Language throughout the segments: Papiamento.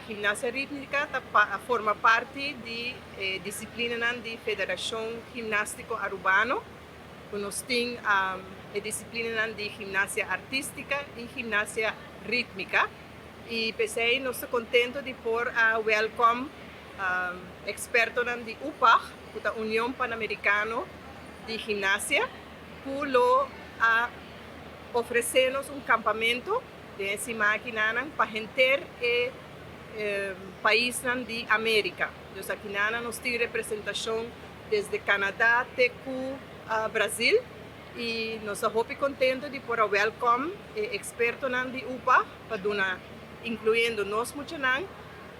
Gimnasia ritmika ta forma parti di e disiplinanan di Federashon Gimnástiko Arubano, ku nos tin e disiplinanan di gimnasia artístika i gimnasia rítmika. I p'esei nos ta kontentu di por a wèlkòm ekspertonan di UPAG, ku ta Union Panamerikano di Gimnasia, ku lo a ofresé nos un kampamentu den e siman akinanan pa henter e paisnan di Amerika. Dus akinanan nos tin representashon desde Canada te ku Brasil i nos ta hopi kontentu di por a wèlkòm e ekspertonan di UPA pa duna, inkluyendo nos muchanan,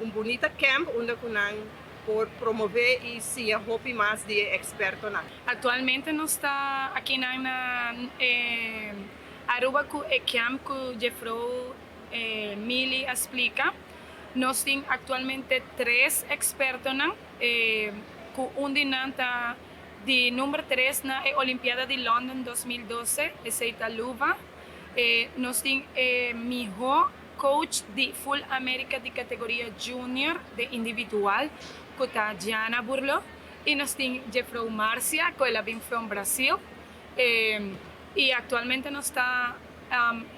un bunita camp unda ku nan por promové i siña hopi mas di e ekspertonan. Aktualmente nos ta akinan na e Aruba ku e camp ku Jefrou Mili a splika. Nos tin aktualmente tres ekspertonan ku un di nan ta di number tres na e Olimpiada di London 2012, esei ta Luva. Nos tin e mihó coach di full America di categoria junior de individual cu ta Gianna Burlo y nos tin Jeffrou Marcia cu el a bin from Brasil y actualmente nos ta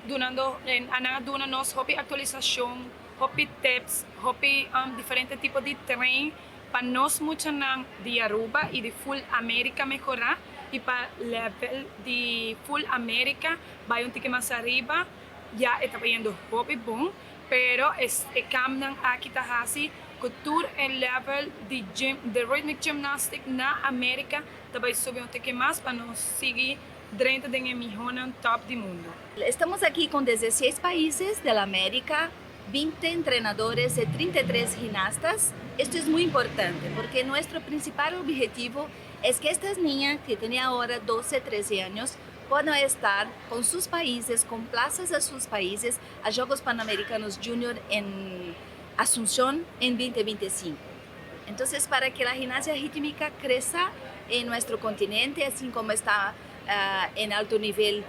dunando nan a duna nos hopi actualisacion, hopi tips, hopi diferente tipo di train pa nos muchanan di Aruba y di full America mehora y pa level di full America bay un tiki mas ariba. Ya e ta bayendo hopi bon, pero e campnan aki ta haci cu tur e level di gym, di rhythmic gymnastic na America ta bay subi un tiki mas pa nos sigui drenta den e mihonan top di mundo. Estamos aquí con 16 países de la América, 20 entrenadores y 33 ginastas. Esto es muy importante porque nuestro principal objetivo es que estas niñas que tienen ahora 12, 13 años puedan estar con sus países, con plazas a sus países, a Juegos Panamericanos Junior en Asunción en 2025. Entonces, para que la gimnasia rítmica crezca en nuestro continente, así como está en alto nivel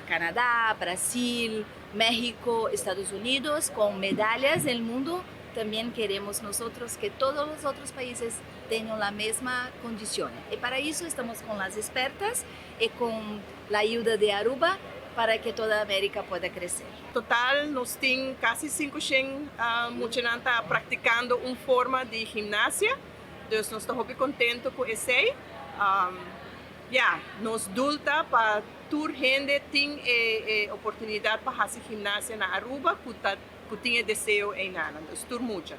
Canadá, Brasil, México, Estados Unidos, con medallas en el mundo, también queremos nosotros que todos los otros países tengan la misma condición. Y para eso estamos con las expertas y con la ayuda de Aruba para que toda América pueda crecer. Total, nos tin kasi 500 muchanan ta praktikando un forma di gimnasia. Dus nos ta hopi kontentu ku esei. Ja, nos doel ta pa tur hende tin e oportunidat pa hasi gimnasia na Aruba, ku tin e deseo einan. Dus tur mucha.